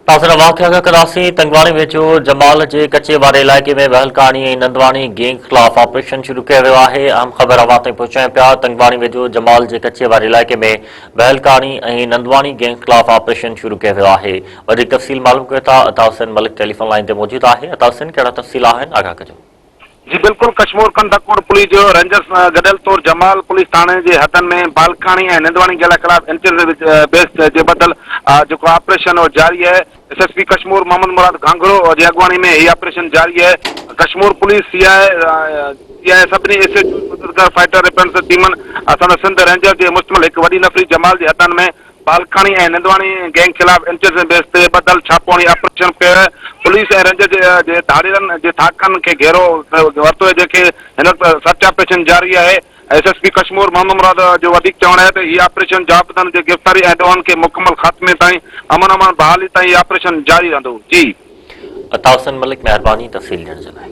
ناظرين واقعا کان ڪنداسين تنگواڻي ويجهو جمال جي ڪچي واري علائقي ۾ بهلڪاڻي ۽ نندواڻي گينگ خلاف آپريشن شروع ڪيو ويو آهي اهم خبر اوهان تائين پهچايون پيا تنگواڻي ويجهو جمال جي ڪچي واري علائقي ۾ بهلڪاڻي ۽ نندواڻي گينگ خلاف آپريشن شروع ڪيو ويو آهي وڌيڪ تفصيل معلوم ڪيون ٿا عطا حسين ملڪ ٽيليفون لائين تي موجود آهي عطا حسين ڪهڙا تفصيل آهن آگاهه ڪجو. جي بلڪل ڪشمور ڪنڌڪوٽ پوليس جو رينجرز سان گڏيل طور جمال پوليس ٿاڻي جي حدن ۾ بالڪاڻي ۽ نندواڻي گيلا خلاف انٽيليجنس بيس جي ٻڌل جيڪو آپريشن اهو جاري آهي S S P Kashmore Muhammad Murad Ghanghro جي اڳواڻي ۾ هي آپريشن جاري آهي Kashmore police C I C I سڀني ايس ايچ اوز مددگار فائٽر ريپنس ٽيمن سميت سنڌ رينجرز جي مشتمل هڪ وڏي نفري جمال جي حدن ۾ بالڪاڻي ۽ نندواڻي گينگ خلاف انٽيليجنس بيس تي ٻڌل ڇاپو هڻي آپريشن ڪيو ويو، پوليس ۽ رينجرز جي ڌاڙيلن جي ٿاڪن کي گهيرو ورتو ويو جنهن کي هن وقت سرچ آپريشن جاري آهي، S S P Kashmore Muhammad Murad جو وڌيڪ چوڻ آهي ته هي آپريشن جوابدارن جي گرفتاري ۽ ڏوهن کي مڪمل خاتمي تائين امن امان بحالي تائين هي آپريشن جاري رهندو. جي. عطا حسين ملڪ مهرباني تفصيل ڏيڻ جي لاء.